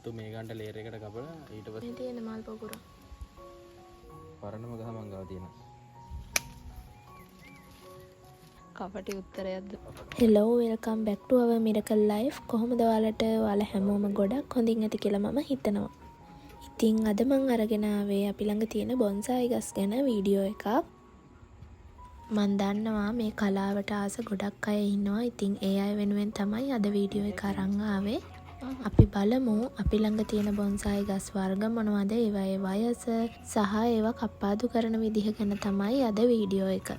අතු මේ ගන්නට ලේයර් එකට කපලා ඊට පස්සේ මේ තියෙන මල් පොකුර. පරණම ගහ මං ගාව තියෙනවා. කපටි උත්තරයක්ද? Hello, welcome back to our miracle life. කොහොමද ඔයාලට? ඔයාලා හැමෝම ගොඩක් හොඳින් ඇති කියලා මම හිතනවා. ඉතින් අද මං අරගෙන ආවේ අපි ළඟ තියෙන බොන්සායි ගස් ගැන වීඩියෝ එකක්. මං දන්නවා මේ කලාවට ආස ගොඩක් අය ඉන්නවා. ඉතින් ඒ අය වෙනුවෙන් තමයි අද වීඩියෝ එක අරන් ආවේ. අපි බලමු අපි ළඟ තියෙන බොන්සායි ගස් වර්ග මොනවද, ඒවායේ වයස සහ ඒවා කප්පාදු කරන විදිහ ගැන තමයි අද වීඩියෝ එක.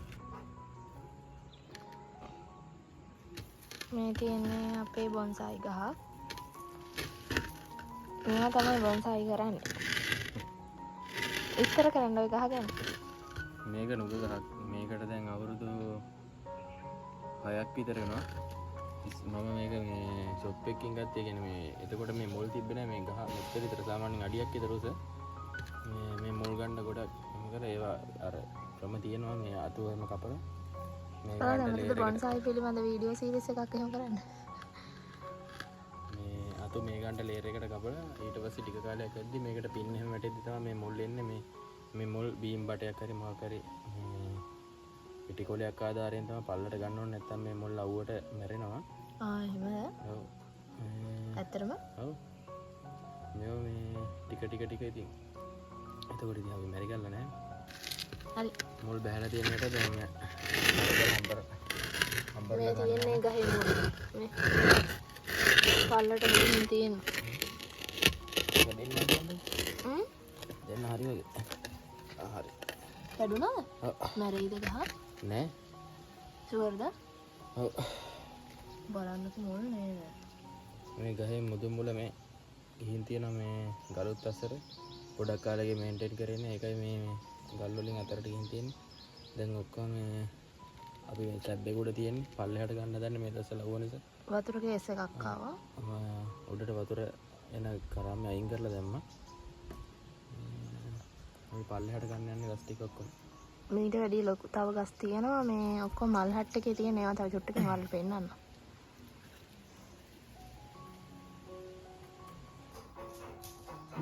මේ තියෙන්නේ අපේ බොන්සායි ගහක්. මෙයා තමයි බොන්සායි කරන්නේ. විස්තර කරන්න ඔය ගහ ගැන. මේක නුග ගහක්. මේකට දැන් අවුරුදු 6ක් විතර වෙනවා. මම මේක මේ ෂොප් එකකින් ගත්තේ. ඒ කියන්නේ මේ එතකොට මේ මුල් තිබ්බේ නෑ. මේ ගහ මෙච්චර විතර සාමාන්‍යයෙන් අඩියක් විතර උස. මේ මුල් ගන්න ගොඩක් එහෙම කරලා ඒවා අර ක්‍රම තියෙනවා මේ අතු එහෙම කපලා. මේ ඔයාලා ගන්න කැමතිද ලේයර් එකට බොන්සායි පිළිබඳ වීඩියෝ සීරීස් එකක් එහෙම කරන්න? මේ අතු මේ ගන්නට ලේයර් එකට කපලා ඊට පස්සේ ටික කාලයක් යද්දි මේකට පින් එහෙම වැටෙද්දි තමයි මේ මුල් එන්නේ. මේ මුල් බීම් බටයක් හරි මොකක් හරි මේ පිටි කොලයක් ආධාරයෙන් තමයි පල්ලට ගන්න ඕනේ, නැත්තම් මේ මුල් අවුවට මැරෙනවා. ආ එහෙමද? ඔව්. ඇත්තටම? ඔව්. මේව මේ ටික ටික ටික ඉතින් එතකොට ඉතින් අපි මැරි ගල්ලා නෑ. හරි. මුල් බහැලා තියෙන එකට දැන් මේ හම්බරලා මේ ගන්න. තියෙන්නේ ගහේ මුල්. මේ පල්ලට මෙහෙම තියෙනවා. දෙන්න හරි. හ්ම්? දෙන්න හරි වගේ. ආ හරි. කැඩුනාද? ඔව්. මැරෙයිද ගහ? නෑ. ෂුවර්ද? ඔව්. බලන්නකෝ මුල් නේද? මේ ගහේ මුදුන් මුල මේ ගිහින් තියෙන මේ ගලුත් අස්සර ගොඩක් කාලෙක මේන්ටේන් කරේ නෑ. ඒකයි මේ ගල් වලින් අතරට ගිහින් තියෙන්නේ. දැන් ඔක්කොම මේ අපි මේ ටැබ් එක උඩ තියෙන්නේ. පල්ලෙහාට ගන්න හදන්නේ මේ දවස්වල අවුව නිසා. වතුර කේස් එකක් ආවා. උඩට වතුර එන කරාම අයින් කරලා දැම්මා. අපි පල්ලෙහාට ගන්න යන්නේ ගස් ටික ඔක්කොම. මීට වැඩි ලොකු තව ගස් තියෙනවා. මේ ඔක්කොම මල් හට් එකේ තියෙන ඒවා තව චුට්ටකින් ඔයාලට පෙන්නන්න.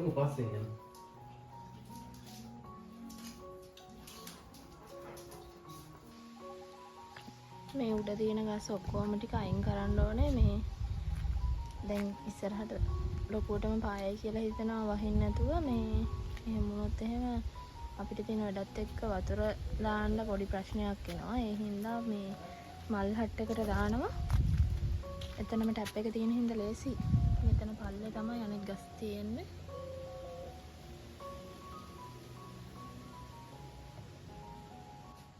මොකෝ පස්සේ යන්නේ? මේ උඩ තියෙන ගස් ඔක්කොම ටික අයින් කරන්න ඕනේ. මේ දැන් ඉස්සරහට ලොකුවටම පායයි කියලා හිතනවා වහින්න නැතුව. මේ එහෙම වුණොත් එහෙම අපිට තියෙන වැඩත් එක්ක වතුර දාන්න පොඩි ප්‍රශ්නයක් එනවා. ඒ හින්දා මේ මල් හට් එකට දානවා. එතනම ටැප් එක තියෙන හින්දා ලේසි. මෙතන පල්ලේ තමයි අනෙක් ගස් තියෙන්නේ.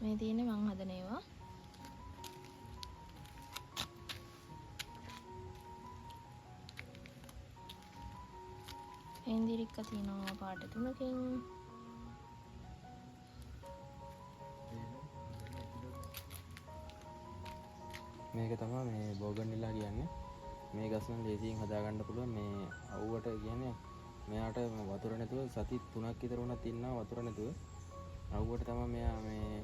මේ තියෙන්නේ මං හදන ඒවා. එන්දිරික්ක තියෙනවා පාට තුනකින්. මේක තමයි මේ බෝගන්විලා කියන්නේ. මේ ගස් නම් ලේසියෙන් හදාගන්න පුළුවන්. මේ අවුවට කියන්නේ මෙයාට වතුර නැතුව සති 3ක් විතර වුණත් ඉන්නවා වතුර නැතුව. අවුවට තමයි මෙයා මේ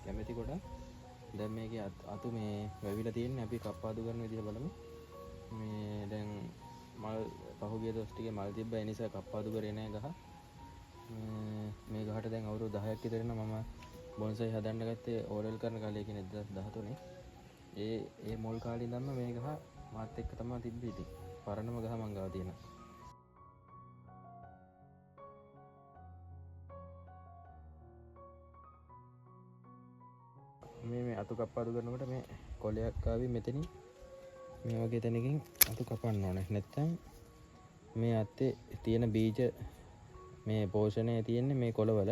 කැමති ගොඩක්. දැන් මේකේ අතු මේ වැවිලා තියෙන්නේ. අපි කප්පාදු කරන විදිහ බලමු. මේ දැන් මල් පහුගිය දවස් ටිකේ මල් තිබ්බා. ඒ නිසා කප්පාදු කරේ නෑ ගහ. මේ ගහට දැන් අවුරුදු 10ක් විතර වෙනවා මම බොන්සයි හදන්න ගත්තේ ඕ ලෙවල් කරන කාලේ, කියන්නේ 2013. ඒ මුල් කාලේ ඉඳන්ම මේ ගහ මාත් එක්ක තමයි තිබ්බේ ඉතින්. පරණම ගහ මං ගාව තියෙනවා. මේ අතු කප්පාදු කරනකොට මේ කොළයක් ආවි මෙතනින්. මේ වගේ තැනකින් අතු කපන්න ඕනේ. නැත්තම් මේ අත්තේ තියෙන බීජ මේ පෝෂණය තියෙන්නේ මේ කොළවල.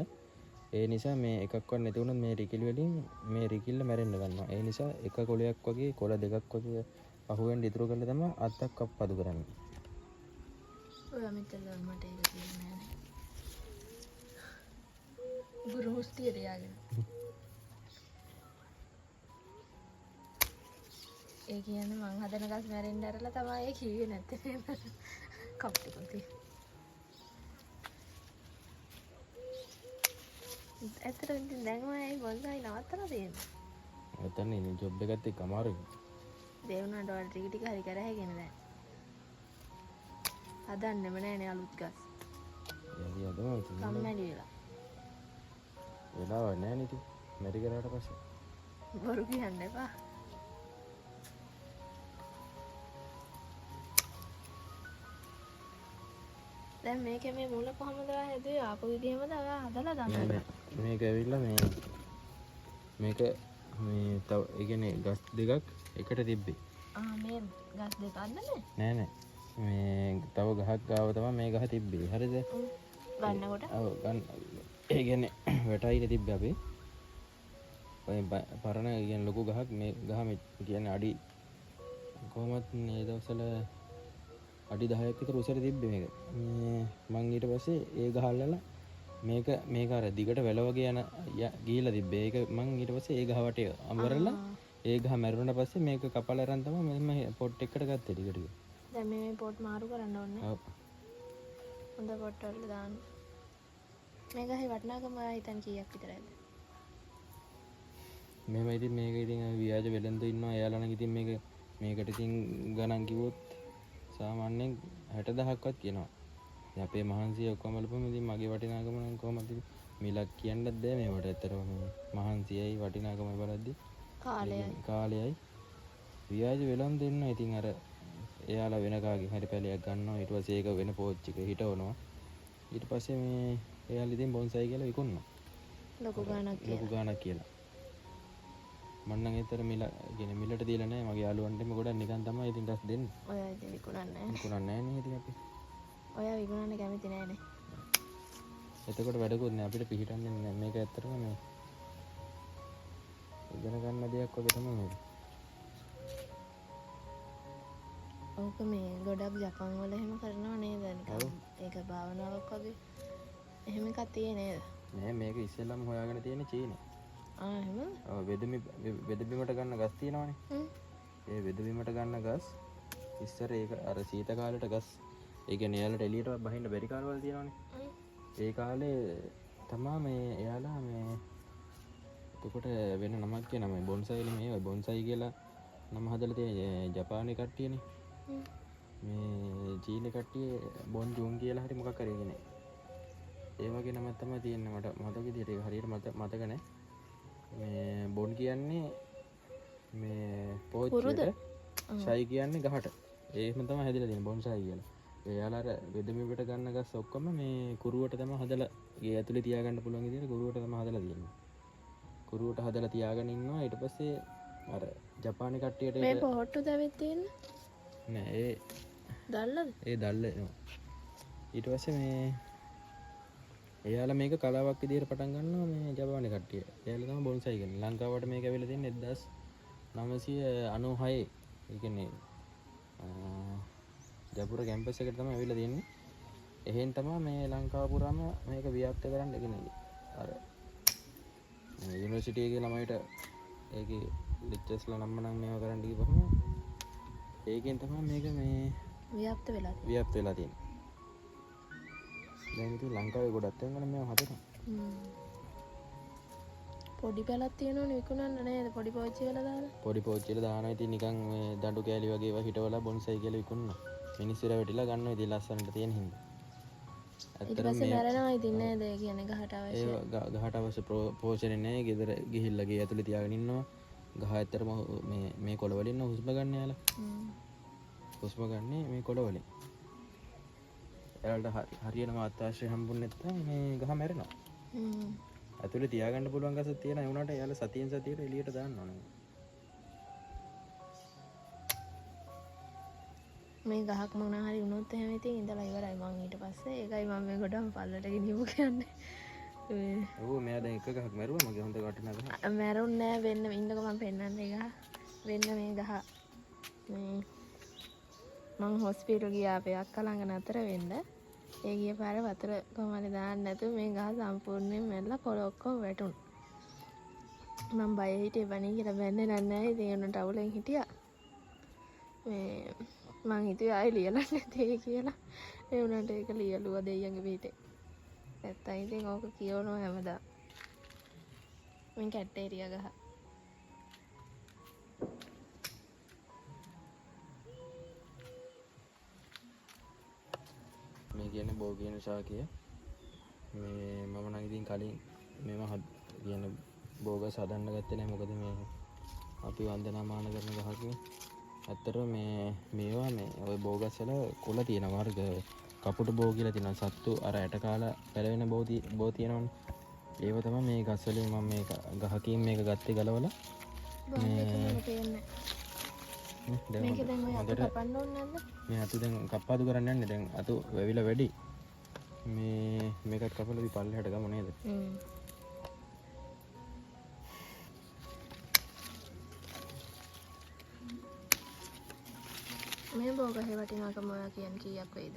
ඒ නිසා මේ එකක්වත් නැති වුණොත් මේ රිකිලි වලින් මේ රිකිල්ල මැරෙන්න ගන්නවා. ඒ නිසා එක කොළයක් වගේ කොළ දෙකක් වගේ අහුවෙන් ඉතුරු කරලා තමයි අත්තක් කප්පාදු කරන්නේ. ඔය අමිතල මට ඒක කියන්නේ නෑනේ. ගුරු මුස්තිය තියාගෙන. ඒ කියන්නේ මං හදන ගස් මැරෙන්න ඇරලා තමයි ඒ කිව්වේ නැත්තේ. කප්පු පොතේ. ඇත්තටම ඉතින් දැන් ඔය ඇයි බොන්සයි නවත්තලා තියෙන්නේ? නැත්තම් ඉතින් ජොබ් එකත් එක්ක අමාරුයි. ඒ වුණාට ඔයාලා ටික ටික හරි කර හැකිනේ දැන්. හදන්නෙම නෑනේ අලුත් ගස්. යලි හදනවා ඉතින්. කම්මැලි වෙලා. වෙලාවක් නෑනේ ඉතින්. මැරි කරාට පස්සේ. බොරු කියන්න එපා. දැන් මේකේ මේ මුල කොහමද ඔයා හැදුවේ? ආපු විදිහමද ඔයා හදලා නෑ දාන්නේ? නෑ, මේක ඇවිල්ලා මේ මේක මේ තව ඒ කියන්නේ ගස් දෙකක් එකට තිබ්බේ. ආ, මේ ගස් දෙකක්ද මේ? නෑ නෑ, මේ තව ගහක් ගාව තමයි මේ ගහ තිබ්බේ. හරිද? ගන්නකොට? ඔව්, ගන්න. ඒ කියන්නේ වැටයිනේ තිබ්බේ අපේ. ඔය පරණ ඒ කියන්නේ ලොකු ගහක්. මේ ගහ මේ කියන්නේ අඩි කොහොමත් මේ දවස්වල අඩි 10ක් විතර උසට තිබ්බේ මේක. මේ මං ඊට පස්සේ ඒ ගහ අල්ලලා මේක අර දිගට වැල වගේ යන ගිහිල්ලා තිබ්බේ. ඒක මං ඊට පස්සේ ඒ ගහ වටේ අඹරලා ඒ ගහ මැරුණාට පස්සේ මේක කපලා අරන් තමයි මෙහෙම පොට් එකකට ගත්තේ ටික ටික. දැන් මේ පොට් මාරු කරන්න ඕනේ. ඔව්. හොඳ පොට් වලට දාන්න. මේ ගහේ වටිනාකම ඔයා හිතන්නේ කීයක් විතරයිද? මෙහෙම ඉතින් මේක ඉතින් ව්‍යාජ වෙළඳ ඉන්නවා. එයාලා නම් ඉතින් මේකට ඉතින් ගණන් කිව්වොත් සාමාන්‍යයෙන් 60,000ක්වත් කියනවා. ඉතින් අපේ මහන්සිය ඔක්කොම බලපුවම ඉතින් මගේ වටිනාකම නම් කොහොමද ඉතින් මිලක් කියන්නත් බෑ මේවට. ඇත්තටම මේ මහන්සියයි වටිනාකමයි බලද්දි කාලයයි. ව්‍යාජ වෙළඳ ඉන්නවා. ඉතින් අර එයාලා වෙන කාගෙන් හරි පැලයක් ගන්නවා. ඊට පස්සේ ඒක වෙන පෝච්චි එක හිටවනවා. ඊට පස්සේ මේ එයාලා ඉතින් බොන්සයි කියලා විකුණනවා. ලොකු ගාණක් කියලා. ලොකු ගාණක් කියලා. මං නම් ඒතර මිල කියන්නේ මිලට දීලා නෑ. මගේ යාළුවන්ටම ගොඩක් නිකන් තමයි ඉතින් ගස් දෙන්නේ. ඔයා ඉතින් විකුණන්නේ නෑ. විකුණන්නේ නෑ නේ ඉතින් අපි. ඔයා විකුණන්න කැමති නෑනේ. එතකොට වැඩකුත් නෑ අපිට පිහිටන්නේ නෑ. මේක ඇත්තටම මේ ඉගෙන ගන්න දෙයක් වගේ තමයි මේක. ඕක මේ ගොඩක් ජපන් වල එහෙම කරනව නේද නිකන්? ඒක භාවනාවක් වගේ එහෙම එකක් තියෙ නේද? නෑ, මේක ඉස්සෙල්ලාම හොයාගෙන තියෙන්නේ චීනේ. ආ, එහෙමද? ඔව්, වෙද බිමට ගන්න ගස් තියෙනවනේ. ඒ වෙද බිමට ගන්න ගස් ඉස්සර ඒක අර සීත කාලේට ගස්, ඒ කියන්නේ එයාලට එළියට බහින්න බැරි කාලවල තියෙනවනේ. ඒ කාලේ තමා මේ එයාලා මේ එතකොට වෙන නමක් කියනවා මේ බොන්සයි නෙමෙයි, ඔය බොන්සයි කියලා නම හදලා තියෙන ජපානයේ කට්ටියනේ. මේ චීන කට්ටිය බොන් ජුන් කියලා හරි මොකක් හරි කියන්නේ. ඒ වගේ නමක් තමයි තියෙන්නේ මට මතක විදියට. ඒක හරියට මතක නෑ. මේ බොන් කියන්නේ මේ පෝච්චියට, ෂයි කියන්නේ ගහට. ඒ එහෙම තමයි හැදිලා තියෙන්නේ බොන්සයි කියලා. එයාලා අර වෙදමිබට ගන්න ගස් ඔක්කොම මේ කුරුවට තමයි හදලා, ගේ ඇතුලේ තියාගන්න පුළුවන් විදියට කුරුවට තමයි හදලා තියෙන්නේ. කුරුවට හදලා තියාගෙන ඉන්නවා. ඊට පස්සේ අර ජපානේ කට්ටියට මේ පොහොට්ටු දැවෙත් තියෙන්නේ? නෑ, ඒ දැල්ලද? ඒ දැල්ල එනවා. ඊට පස්සේ මේ එයාලා මේක කලාවක් විදියට පටන් ගන්නවා මේ ජපානේ කට්ටිය. එයාලා තමයි බොන්සයි කියන්නේ. ලංකාවට මේක ඇවිල්ලා තියෙන්නේ 1996. ඒ කියන්නේ ජපුර කැම්පස් එකට තමයි ඇවිල්ලා තියෙන්නේ. එහෙන් තමයි මේ ලංකාව පුරාම මේක ව්‍යාප්ත කරන්න. ඒ කියන්නේ අර මේ යුනිවර්සිටි එකේ ළමයිට ඒකේ ලෙක්චර්ස්ලා නම් නම් මේවා කරන්න ගිහපුවම ඒකෙන් තමයි මේක මේ ව්‍යාප්ත වෙලා තියෙන්නේ. ව්‍යාප්ත වෙලා තියෙන්නේ. දැන් ඉතින් ලංකාවේ ගොඩක් තැන්වල මේවා හදනවා. පොඩි පැලක් තියෙනවනේ විකුණන්න නේද? පොඩි පෝච්චි වල දාලා. පොඩි පෝච්චි වල දානවා. ඉතින් නිකන් මේ දඬු කෑලි වගේ ඒවා හිටවලා බොන්සයි කියලා විකුණනවා. මිනිස්සු රැවටිලා ගන්නවා ඉතින් ලස්සනට තියෙන හින්දා. ඊට පස්සේ මැරෙනවා ඉතින් නේද? ඒ කියන්නේ ගහට අවශ්‍ය. ඒ ගහට අවශ්‍ය පෝෂණය නෑ. ගෙදර ගිහිල්ලා ගේ ඇතුලේ තියාගෙන ඉන්නවා. ගහ ඇත්තටම මේ කොළ වලින් නම් හුස්ම ගන්න යාලා. හුස්ම ගන්නේ මේ කොළ වලින්. එයාලට හරියටම අත්ආශ්‍රය හම්බුනේ නැත්නම් මේ ගහ මැරෙනවා. ඇතුලේ තියාගන්න පුළුවන් ගසක් තියෙනවා. ඒ වුණාට එයාලා සතියෙන් සතියට එළියට දාන්න ඕනේ. මේ ගහක් මොන හරි වුණොත් එහෙම ඉතින් ඉඳලා ඉවරයි මං ඊට පස්සේ. ඒකයි මම මේ ගොඩම පල්ලට ගෙනියමු කියන්නේ. මේ ඔව්, මෙයා දැන් එක ගහක් මැරුවා මගේ හොඳ වටිනා ගහ. මැරුන්නේ නෑ, වෙන්න ඉන්නකෝ මං පෙන්නන්න ඒ ගහ. වෙන්න මේ ගහ. මේ මං හොස්පිටල් ගියා අපේ අක්කා ළඟ නතර වෙන්න. ඒ ගිය පාර වතුර කොහොම හරි දාන්න නැතුව මේ ගහ සම්පූර්ණයෙන් මැරිලා කොළ ඔක්කොම වැටුණා. මං බය හිටියේ බණී කියලා බැන්නේ නෑ. ඉතින් ඒ උන්ට අවුලෙන් හිටියා. මේ මං හිතුවේ ආයෙ ලියලා නැති වෙයි කියලා. ඒ වුණාට ඒක ලියලුවා දෙයියන්ගේ පිටේ. නැත්තම් ඉතින් ඕක කියවනවා හැමදාම. මේ කැටේරියා ගහ. මේ කියන්නේ බෝ කියන ශාකය. මේ මම නම් ඉතින් කලින් මේව කියන්නේ බෝ ගස් හදන්න ගත්තේ නෑ. මොකද මේ අපි වන්දනාමාන කරන ගහක් නේ. ඇත්තටම මේවා මේ ඔය බෝ ගස් වල කොළ තියෙන වර්ග කපුටු බෝ කියලා තියෙනවා. සත්තු අර ඇට කාලා පැලවෙන බෝ තියෙනවනේ. ඒව තමයි මේ ගස් වලින් මම මේ ගහකින් මේක ගත්තේ ගලවලා. මේක දැන් ඔය අතු කපන්න ඕනේ නැද්ද? මේ අතු දැන් කප්පාදු කරන්න යන්නේ. දැන් අතු වැවිලා වැඩි. මේ මේකත් කපලා අපි පල්ලෙහාට ගමු නේද? මේ බෝ ගහේ වටිනාකම ඔයා කියන්නේ කීයක් වෙයිද?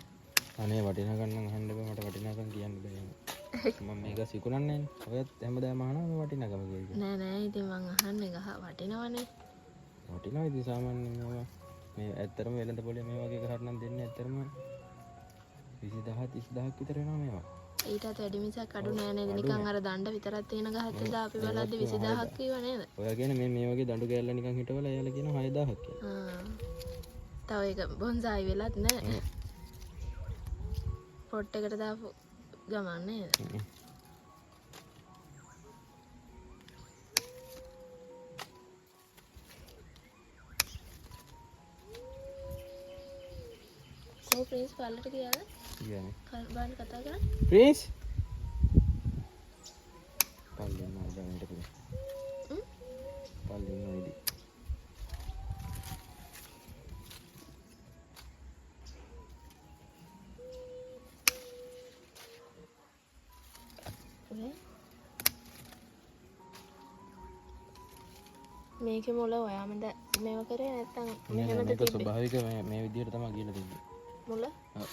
අනේ වටිනාකම් නම් අහන්න බෑ. මට වටිනාකම් කියන්න බෑ. මම මේ ගස් විකුණන්නේ නෑනේ. ඔයත් හැමදාම අහනවා මේ වටිනාකම කියලා. නෑ නෑ ඉතින් මං අහන්නේ ගහ වටිනවනේ. වටිනවා ඉතින් සාමාන්‍යයෙන් මේවා මේ ඇත්තටම වෙළඳ පොලේ මේ වගේ ගහක් නම් දෙන්නේ ඇත්තටම 20000 30000ක් විතර වෙනවා මේවා. ඊටත් වැඩි මිසක් අඩු නෑ නේද? නිකන් අර දණ්ඩ විතරක් තියෙන ගහත් එදා අපි බලද්දි 20000ක් කිව්වා නේද? ඔයා කියන්නේ මේ මේ වගේ දඬු කෑල්ල නිකන් හිටවලා එයාලා කියනවා 6000ක් කියලා. ආ. තව ඒක බොන්සායි වෙලත් නෑ. පොට් එකට දාපු ගමන් නේද? කෝ ප්‍රින්ස් පල්ලට ගියාද? ගියානේ. බලන්න කතා කරන්න. ප්‍රින්ස් පල්ලෙන් ආව දැන් ඊට පස්සේ. පල්ලෙන් ආවේදී. මේකේ මුල ඔයාමද මේව කරේ නැත්තම් මෙහෙමද තිබ්බේ? මේක ස්වභාවික මේ විදිහට තමයි කියලා තිබ්බේ. මුල? ඔව්.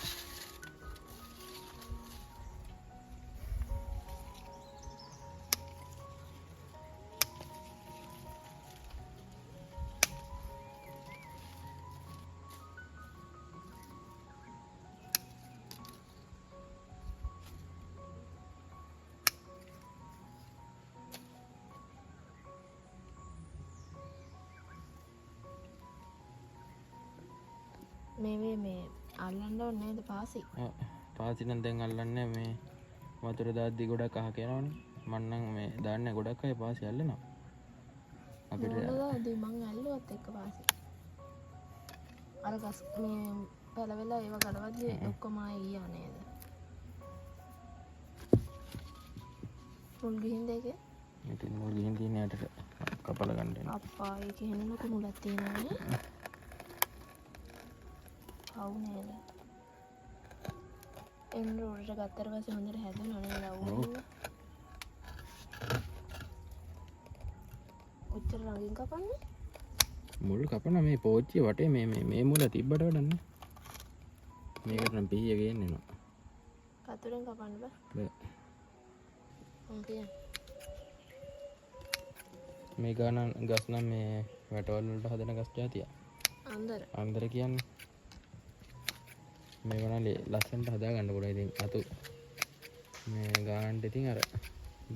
මේ මේ අල්ලන්න ඕනේ නේද පාසි? ඔව්. පාසි නම් දැන් අල්ලන්නේ මේ වතුර දාද්දි ගොඩක් අහක යනවනේ. මං නම් මේ දාන්නේ ගොඩක් අය පාසි අල්ලනවා. අපිට දාද්දි මං ඇල්ලුවත් එක්ක පාසි. අර ගස් මේ පැලවෙලා ඒව ගලවද්දි ඔක්කොම ආයේ ගියා නේද? මුල් ගිහින් දෙකේ? ඉතින් මුල් ගිහින් තියෙන යටට කපලා ගන්න එනවා. අප්පා ඒකේ වෙන ලොකු මුලක් තියෙනවානේ. පව් නේද? එන්න උඩට ගත්තට පස්සේ හොඳට හැදෙනව නේද අවුව? ඔච්චර ළඟින් කපන්නේ? මුල් කපන මේ පෝච්චිය වටේ මේ මේ මේ මුල තිබ්බට වැඩක් නෑ. මේකට නම් පිහිය ගේන්න එනවා. කතුරෙන් කපන්න බෑ. බෑ. උන් කියන්නේ. මේ ගාන ගස් නම් මේ වැටවල් වලට හදන ගස් జాතිය. අන්දර. අන්දර කියන්නේ මේවා නම් ලස්සනට හදා ගන්න පුළුවන්. ඉතින් අතු මේ ගානට ඉතින් අර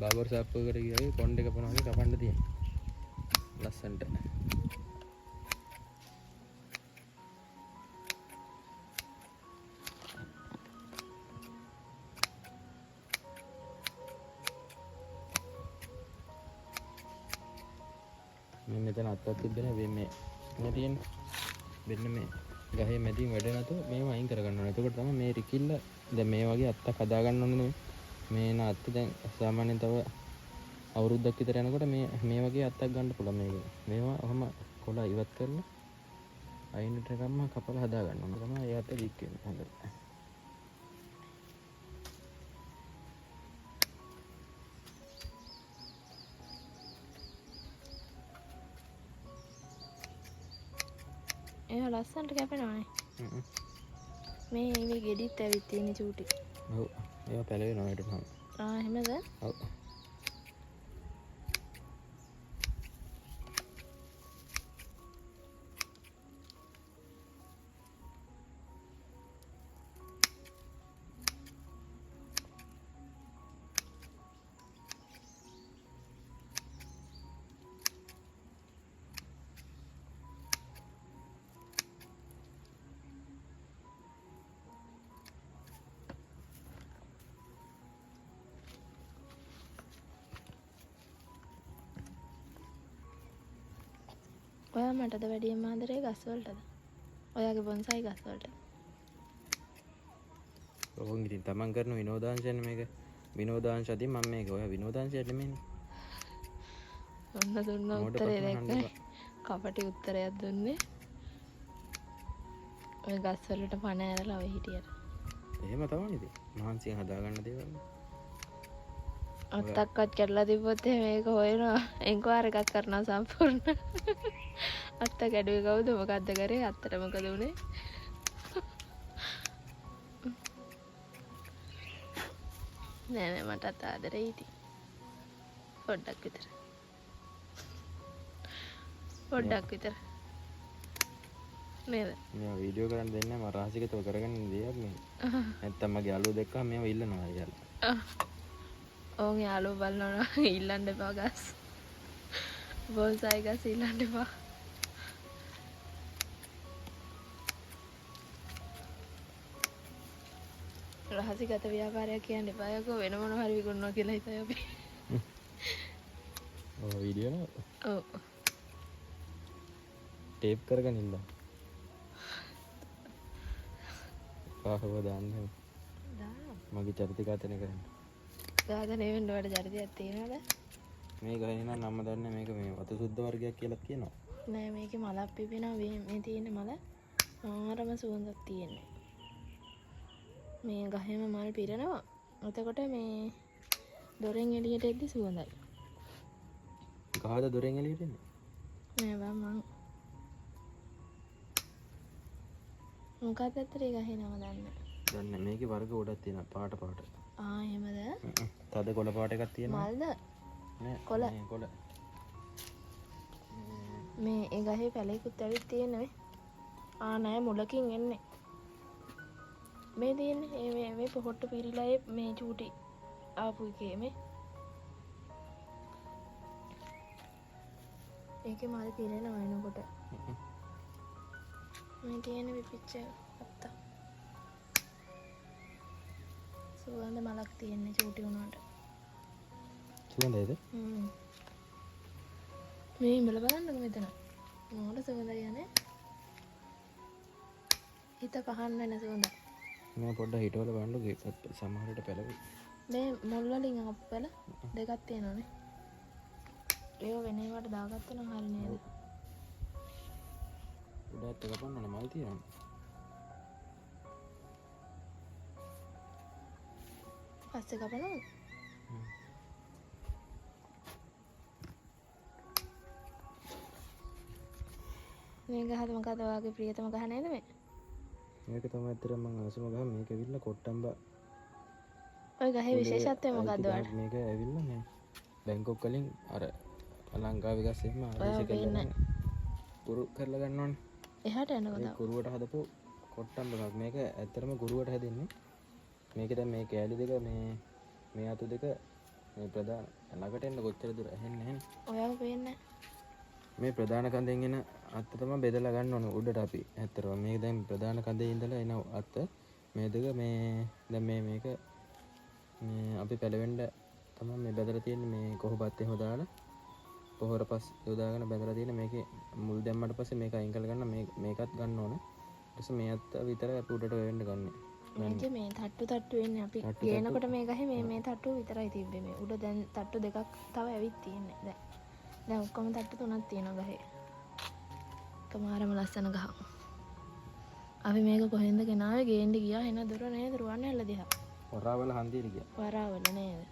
බාබර් ෂොප් එකට ගියා කොණ්ඩේ කපනවා වගේ කපන්න තියෙන. ලස්සනට. මේ මෙතන අත්තක් තිබ්බේ නෑ. මේ මේ තියෙන මෙන්න මේ ගහේ මැදින් වැඩ නැතුව මේව අයින් කරගන්න ඕනේ. එතකොට තමයි මේ රිකිල්ල දැන් මේ වගේ අත්තක් හදා ගන්න ඕනේ නෙමෙයි. මේ එන අත්ත දැන් සාමාන්‍යයෙන් තව අවුරුද්දක් විතර යනකොට මේ මේ වගේ අත්තක් ගන්න පුළුවන් මේකෙන්. මේවා ඔහම කොළ ඉවත් කරලා අයින්ට ගම්ම කපලා හදා ගන්න ඕනේ. තමයි ඒ අත්ත දික් වෙන්නේ හොඳට. ඒවා ලස්සනට කැපෙනවානේ. මේ මේ ගෙඩිත් ඇවිත් තියෙන චූටි. ඔව් ඒවා පැලවෙනවා ඊට පස්සේ. ආ එහෙමද? ඔව්. ඔයා මටද වැඩියෙන්ම ආදරේ ගස් වලටද? ඔයාගේ බොන්සයි ගස් වලට. ඔව් ඉතින් තමන් කරන විනෝදාංශයනේ මේක. විනෝදාංශ අතින් මම මේක ඔයා විනෝදාංශයක් නෙමෙයිනේ. ඔන්න දුන්න මෝඩ උත්තරේ ප්‍රශ්න අහන්න දැක්කනේ. එපා. කපටි උත්තරයක් දුන්නේ. ඔය ගස් වලට පණ ඇරලා ඔය හිටියට. එහෙම තමයි ඉතින්. මහන්සියෙන් හදාගන්න දේවල්. අත්තක්වත් කැඩලා තිබ්බොත් එහෙම ඒක හොයනවා. එන්ක්වයර් එකක් කරනවා සම්පූර්ණ. අත්ත කැඩුවේ කවුද? මොකද්ද කරේ? අත්තට මොකද වුනේ? නෑ නෑ මටත් ආදරෙයි ඉතින්. පොඩ්ඩක් විතර. පොඩ්ඩක් විතර. නේද? මේවා වීඩියෝ කරන්න දෙන්නේ නැහැ. මම රහසිගතව කරගන්න දෙයක් මේ. නැත්තම් මගේ යාළුවෝ දැක්කම මේවා ඉල්ලනවා යාළුවා. ඕන් යාළුවෝ බලනවා නම් ඉල්ලන්න එපා ගස්. බොන්සයි ගස් ඉල්ලන්න එපා. රහසිගත ව්‍යාපාරයක් කියන්න එපා යකෝ, වෙන මොනවා හරි විකුණනවා කියලා හිතයි අපි. ඔව් වීඩියෝ නේද? ඔව්. ටේප් කරගෙන ඉන්න. පාහව දාන්න. දානවා. මගේ චරිත ඝාතනය කරන්න. ඝාතනය වෙන්න ඔයාලට චරිතයක් තියෙනවද? මේ ගහේ නම් නම දන්නේ මේක මේ වතු සුද්ධ වර්ගයක් කියලා කියනවා. නෑ මේකේ මලක් පිපෙනවා. මේ තියෙන මල මාරම සුවඳක් තියෙන්නේ. මේ ගහේම මල් පිරෙනවා. එතකොට මේ දොරෙන් එළියට එද්දි සුවඳයි. ගහද දොරෙන් එළියට එන්නේ? නෑ බං මං මොකක්ද ඇත්තට ඒ ගහේ නම දන්නේ නෑ. දන්නේ මේකේ වර්ග ගොඩක් තියෙනවා පාට පාට. ආ එහෙමද? තද කොළ පාට එකක් තියෙනවා. මල්ද? නෑ කොළ. මේ කොළ. මේ ඒ ගහේ පැලයකුත් ඇවිත් තියෙන්නේ නේ. ආ නෑ මුලකින් එන්නේ. මේ තියෙන්නේ ඒ මේ මේ පොහොට්ට පිරීලා ඒ මේ චූටි ආපු එකේ මේ. ඒකේ මල් පිරෙනවා එනකොට. මේ තියෙන පිපිච්ච අත්ත. සුවඳ මලක් තියෙන්නේ චූටි වුණාට. සුවඳයිද? මේ ඉඹල බලන්නකෝ මෙතන. මොකට සුවඳයි යන්නේ? හිත පහන් වෙන සුවඳ. මම පොඩ්ඩක් හිටවල බලන්නකෝ සමහරට පැලවෙයි. මේ මුල් වලින් ආපු පැල දෙකක් තියෙනවානේ. ඒව වෙන ඒවාට දාගත්තා නම් හරි නේද? උඩ ඇත්ත කපන්න ඕනේ මල් තියෙනවා. පස්සේ කපනවද? මේ ගහද මොකද ඔයාගේ ප්‍රියතම ගහ නේද මේ? මේක තමයි ඇත්තටම මං ආසම ගහ. මේක ඇවිල්ලා කොට්ටම්බ. ඔය ගහේ විශේෂත්වය මොකද්ද ඔයාලට? මේක ඇවිල්ලා මේ බැංකොක් වලින් අර ලංකාවේ ගස් එහෙම ආදේශ කරලා කුරු කරලා ගන්න ඕනේ. එහාට යනකොට ඒ කුරුවට හදපු කොට්ටම්බ ගහක්. මේක ඇත්තටම කුරුවට හැදෙන්නේ. මේක දැන් මේ කෑලි දෙක මේ අතු දෙක මේ ප්‍රධාන ළඟට එන්න කොච්චර දුර ඇහෙන්නේ නැහනේ. ඔයාව පේන්නේ මේ ප්‍රධාන කඳෙන් එන අත්ත තමයි බෙදලා ගන්න ඕන උඩට අපි. ඇත්තටම මේක දැන් ප්‍රධාන කඳේ ඉඳලා එන අත්ත මේ දෙක මේ දැන් මේ මේක මේ අපි පැලවෙන්න තමයි මේ බෙදලා තියෙන්නේ. මේ කොහොබත් එහෙම දාලා පොහොර පස් යොදාගෙන බැඳලා තියෙන මේකේ මුල් දැම්මට පස්සේ මේක අයින් කරලා ගන්න. මේකත් ගන්න ඕන. ඊට පස්සේ මේ අත්ත විතරයි අපි උඩට වෙන්න ගන්නෙ. මේකේ මේ තට්ටු තට්ටු වෙන්නේ අපි ගේනකොට මේ ගහේ මේ මේ තට්ටුව විතරයි තිබ්බේ. මේ උඩ දැන් තට්ටු දෙකක් තව ඇවිත් තියෙන්නේ. දැන් දැන් ඔක්කොම තට්ටු තුනක් තියෙනවා ගහේ. එකමාරම ලස්සන ගහක්. අපි මේක කොහෙන්ද ගෙනාවේ? ගේන්න ගියා එන දුර නේද රුවන්වැල්ල දිහා. වරාවල හන්දියට ගියා. වරාවල නේද?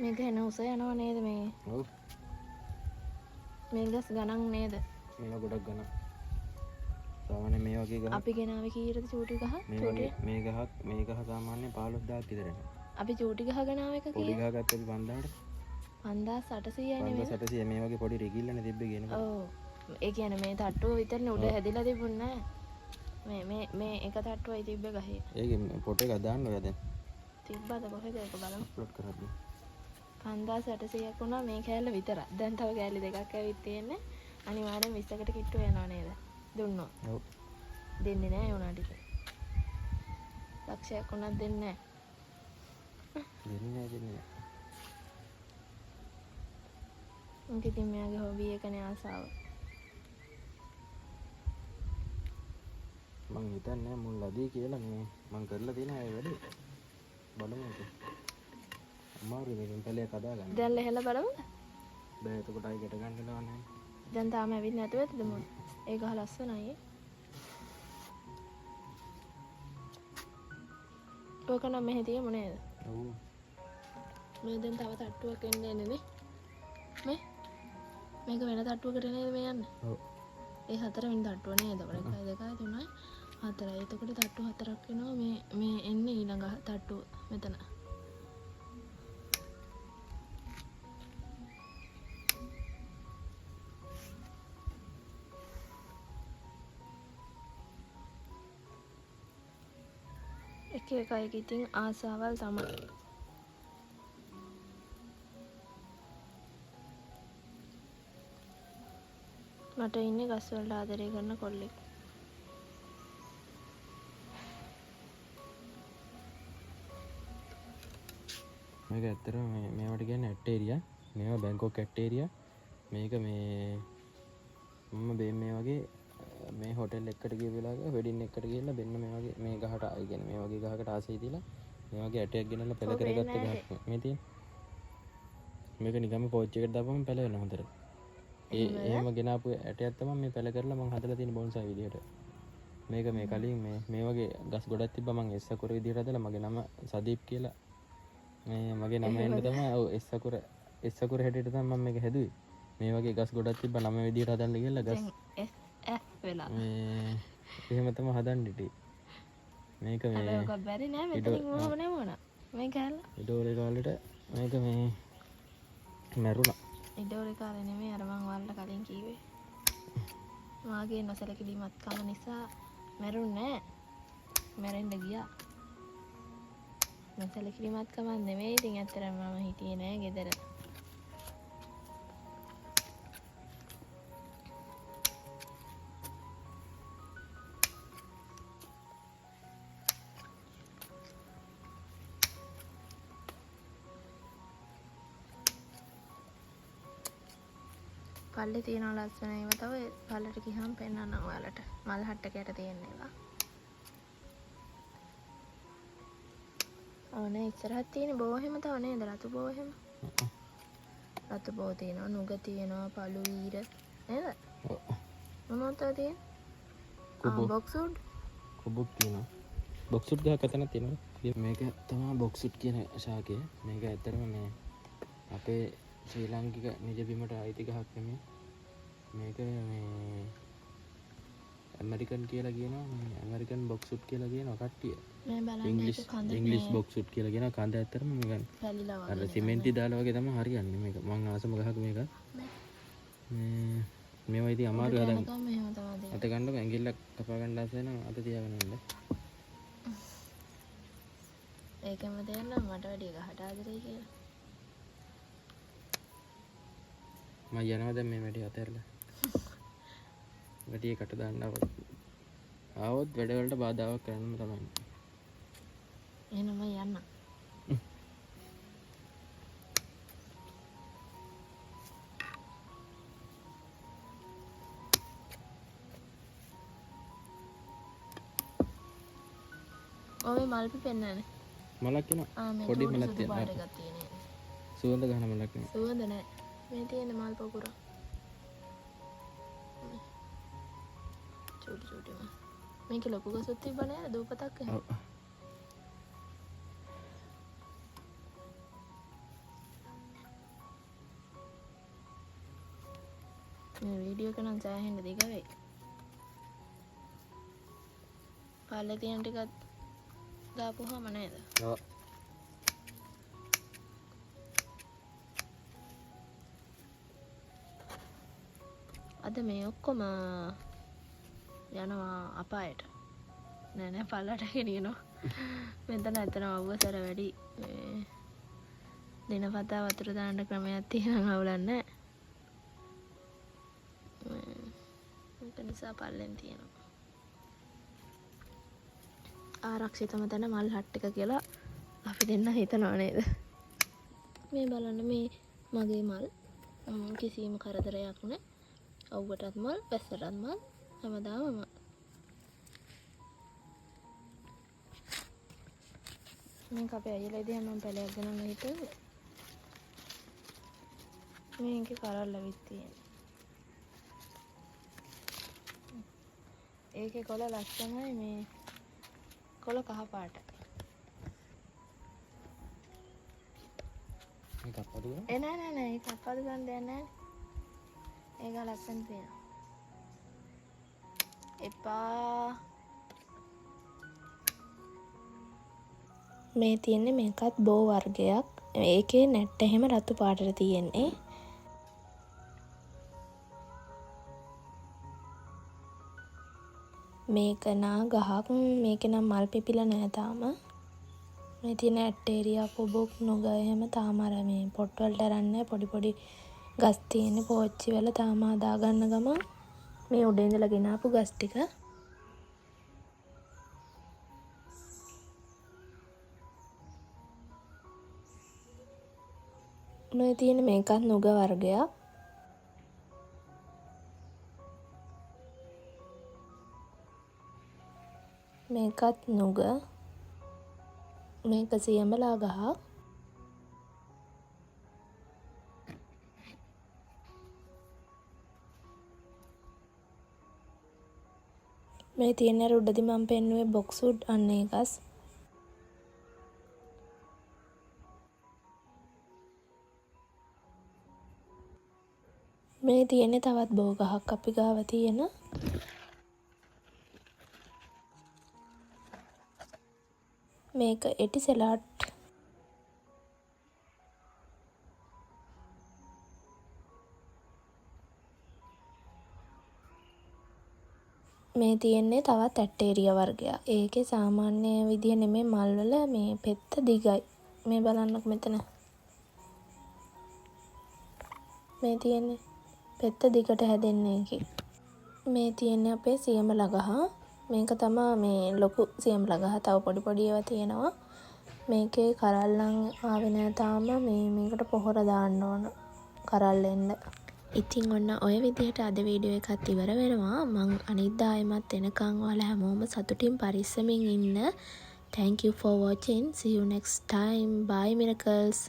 මේක එන උස යනවා නේද මේ? ඔව්. මේ ගස් ගණන් නේද? මේවා ගොඩක් ගණන්. සාමාන්‍ය මේ වගේ ගහක් අපි ගෙනාවේ කීයටද චූටි ගහ? මේ වගේ මේ ගහක් මේ ගහ සාමාන්‍ය 15000ක් විතර එනවා. අපි චූටි ගහ ගෙනාව එක පොඩි කීයද? ගහ ගත්ත අපි 5000ට. 5800 නේ මේ. 5800 මේ වගේ පොඩි රිගිල්ලනේ තිබ්බේ ගේනකොට. ඔව්. ඒ කියන්නේ මේ තට්ටුව විතරනේ උඩ හැදිලා තිබුණේ නෑ. මේ මේ මේ එක තට්ටුවයි තිබ්බේ ගහේ. ඒකේ ෆොටෝ එකක් දාන්න ඔයා දැන්. තිබ්බද කොහෙද ඒක බලමු. අප්ලෝඩ් කරද්දි. 5800ක් වුණා මේ කෑල්ල විතරක්. දැන් තව කෑලි දෙකක් ඇවිත් තියෙන්නේ. අනිවාර්යෙන් 20කට කිට්ටු වෙනවා නේද? දුන්නොත්. ඔව්. දෙන්නේ නෑ ඒ වුණාට ඉතින්. ලක්ෂයක් වුණත් දෙන්නේ නෑ. දෙන්නේ නෑ දෙන්නේ නෑ. ඒක ඉතින් මෙයාගේ හොබි එකනේ, ආසාව. මං හිතන්නේ මුල් ලදී කියලා. මේ මං කරලා තියෙන අය වැඩේ. බලමු ඉතින්. අමාරුයි මේකෙන් පැලයක් හදාගන්න. දැන් ලෙහලා බලමුද? බෑ, එතකොට ආයි ගැට ගන්න වෙනව නෑ. දැන් තාම ඇවිත් නැතුව ඇතිද මුල්? ඒ ගහ ලස්සනයි ඈ. ඔක නම් මෙහෙ තියමු නේද? ඔව්. මේ දැන් තව තට්ටුවක් එන්න එන්නේ නේ. මේ මේක වෙන තට්ටුවකට නේද මේ යන්නේ? ඔව්. ඒ හතරවෙනි තට්ටුව නේද? 1 2 3 4යි. එතකොට තට්ටු හතරක් වෙනවා. මේ මේ එන්නේ ඊළඟ තට්ටුව මෙතන. එක එක අයගේ ඉතින් ආසාවල් තමයි. මට ඉන්නේ ගස් වලට ආදරය කරන කොල්ලෙක්. මේක ඇත්තටම මේ මේවට කියන්නේ ඇටේරියා. මේවා බැංකොක් ඇටේරියා. මේක මේ මම මේ වගේ මේ හොටෙල් එකකට ගිය වෙලාවක වෙඩින් එකකට ගිහලා බෙන්න මේ වගේ මේ ගහට, ඒ කියන්නේ මේ වගේ ගහකට ආසයි දීලා මේ වගේ ඇටයක් ගෙනල්ලා පෙළ ඔව්, කරගත්ත පේන්නේ ගහක් මේ තියෙන. මේක නිකම්ම පෝච් එකට දාපුවම පැල වෙනවා හොඳට. ඒ එහෙමද? එහෙම ගෙනාපු ඇටයක් තමයි මේ පැල කරලා මං හදලා තියෙන බොන්සයි විදිහට. මේක මේ කලින් මේ මේ වගේ ගස් ගොඩක් තිබ්බා. මං එස් අකුර විදිහට හදලා මගේ නම සදීප් කියලා මේ මගේ නම එන්න එහෙමද? තමයි. ඔව්, එස් අකුර, එස් අකුර හැටියට තමයි මම මේක හැදුවේ. මේ වගේ ගස් ගොඩක් තිබ්බා නම විදිහට හදන්න කියලා ගස්. දැන් එස් ඇෆ් වෙලා. මේ එහෙම තමයි හදන්න හිටියේ. මේක මේ හැබැයි ඔක බැරි නෑ මෙතනින් මොහොම නැමුණා. මේ කෑල්ල. ඉඩෝරේ කාලෙට මේක මේ මැරුණා. ඉඩෝරේ කාලේ නෙමෙයි, අර මං ඔයාලට කලින් කිව්වේ. මාගේ නොසැලකිලිමත්කම නිසා මැරුන්නේ නෑ. මැරෙන්න ගියා. නොසැලකිලිමත්කමක් නෙමෙයි ඉතින්, ඇත්තටම මම හිටියේ නෑ ගෙදර. පල්ලේ තියෙනවා ලස්සන ඒවා තව. පල්ලට ගියාම පෙන්නන්නම් ඔයාලට. මල් හට්ටක යට තියෙන ඒවා. ඔව් නේ, ඉස්සරහට තියෙන බෝ එහෙම තව නේද? රතු බෝ එහෙම. රතු බෝ තියෙනවා, නුග තියෙනවා, පළු වීර නේද? ඔව්. මොනවද තව තියෙන්නේ? කුබෝ. බොක්ස් උඩ්. කුබුක් තියෙනවා. බොක්ස් උඩ් ගහක් අතන තියෙනවා. මේක තමයි බොක්ස් උඩ් කියන ශාකය. මේක ඇත්තටම මේ අපේ ශ්‍රී ලාංකික නිජ බිමට අයිති ගහක් නෙමෙයි. මේක මේ ඇමරිකන් කියලා කියනවා. මේ ඇමරිකන් බොක්ස් උඩ් කියලා කියනවා කට්ටිය. මේ බලන්න ඉංග්‍රීසි ඒක කඳ ඉංග්‍රීසි මේ බොක්ස් උඩ් කියලා කියනවා. කඳ ඇත්තටම නිකන් පැලිලා අර වගේ නිකන් සිමෙන්ති දාලා වගේ තමයි හරියන්නේ මේක. මං ආසම ගහක් මේක. මේ මේවා ඉතින් අමාරුයි උඩට හදන්න. යනකම් මෙහෙම තමයි තියෙන්නේ. අත ගන්නකො ඇඟිල්ලක් කපා ගන්න ආස වෙනවා, අත තියාගෙන ඉන්න. ඒකම තේරෙනවා මට වැඩිය ගහට ආදරේ කියලා. මං යනවා දැන් මේ වැඩේ අතහැරලා. වැඩේ කට දාන්න ආවොත්. ආවොත් වැඩවලට බාධාවක් කරන්නම තමයි. එහෙනම් මං යන්නම්. ඔය මල් පිපෙන්නේ. මලක් එනවා. ආ, මේ පොඩි චූටි මලක් සුදු තියෙනවා. පාට එකක් තියෙන. සුවඳ ගහන මලක් නේ. සුවඳ නෑ. මේ තියෙන මල් පොකුර. චූටි චූටි මල්. මේකේ ලොකු ගසක් තිබ්බ නේද? දූපතක් එහෙම. ඔව්. මේ වීඩියෝ එක නම් සෑහෙන්න දිග වෙයි. පල්ලේ තියෙන ටිකත් දාපුවාම නේද? ඔව්. අද මේ ඔක්කොම යනවා අපායට. නෑ නෑ, පල්ලට ගෙනියනවා. මෙතන ඇත්තටම අවුව සැර වැඩි. මේ දිනපතා වතුර දාන්න ක්‍රමයක් තියෙනවා, අවුලක් නෑ. මේක ඒක නිසා පල්ලෙන් තියෙනවා. ආරක්ෂිතම තැන මල් හට් එක කියලා අපි දෙන්න හිතනවා නේද? මේ බලන්න මේ මගේ මල් කිසිම කරදරයක් නෑ. අව්වටත් මල්, වැස්සටත් මල්, හැමදාම මල්. මේක අපේ අයියලා ඉතින් මම පැලයක් ගණන් හිතුවේ. මේකේ කරල් ඇවිත් තියෙනවා. ඒකේ කොළ ලස්සනයි, මේ කොළ කහ පාටයි. මේක අප්පදු ගන්න? ඒ නෑ නෑ නෑ, ඒක අප්පදු ගන්න දෙයක් නෑ. ඒක ලස්සන තියෙනවා. එපා. මේ තියෙන්නේ මේකත් බෝ වර්ගයක්. ඒකේ නැට්ට එහෙම රතු පාටට තියෙන්නේ. මේක නා ගහක්. මේකේ නම් මල් පිපිලා නෑ තාම. මේ තියෙන ඇටේරියා පොබොක් නුග එහෙම තාම අර මේ පොට් වලට අරන් නෑ. පොඩි පොඩි ගස් තියෙන්නේ පෝච්චි වල තාම හදා ගන්න ගමන් මේ උඩ ඉඳලා ගෙනාපු ගස් ටික. මේ තියෙන මේකත් නුග වර්ගයක්. මේකත් නුග. මේක සියඹලා ගහක්. මේ තියෙන අර උඩදී මම පෙන්නුවේ බොක්ස් වුඩ් අන්න ඒ ගස්. මේ තියෙන්නේ තවත් බෝ ගහක් අපි ගාව තියෙන. මේක එටිසෙලාට්. මේ තියෙන්නේ තවත් ඇටේරියා වර්ගයක්. ඒකේ සාමාන්‍ය විදිය නෙමෙයි මල් වල මේ පෙත්ත දිගයි. මේ බලන්නකො මෙතන. මේ තියෙන්නේ පෙත්ත දිගට හැදෙන්නේ ඒකේ. මේ තියෙන්නේ අපේ සියඹලා ගහ. මේක තමා මේ ලොකු සියඹලා ගහ. තව පොඩි පොඩි ඒවා තියෙනවා. මේකේ කරල් නම් ආවේ නෑ තාම. මේකට පොහොර දාන්න ඕන කරල් එන්න. ඉතින් ඔන්න ඔය විදිහට අද වීඩියෝ එකත් ඉවර වෙනවා. මං අනිද්දා ආයෙමත් එනකන් ඔයාලා හැමෝම සතුටින් පරිස්සමින් ඉන්න. Thank you for watching. See you next time. Bye miracles.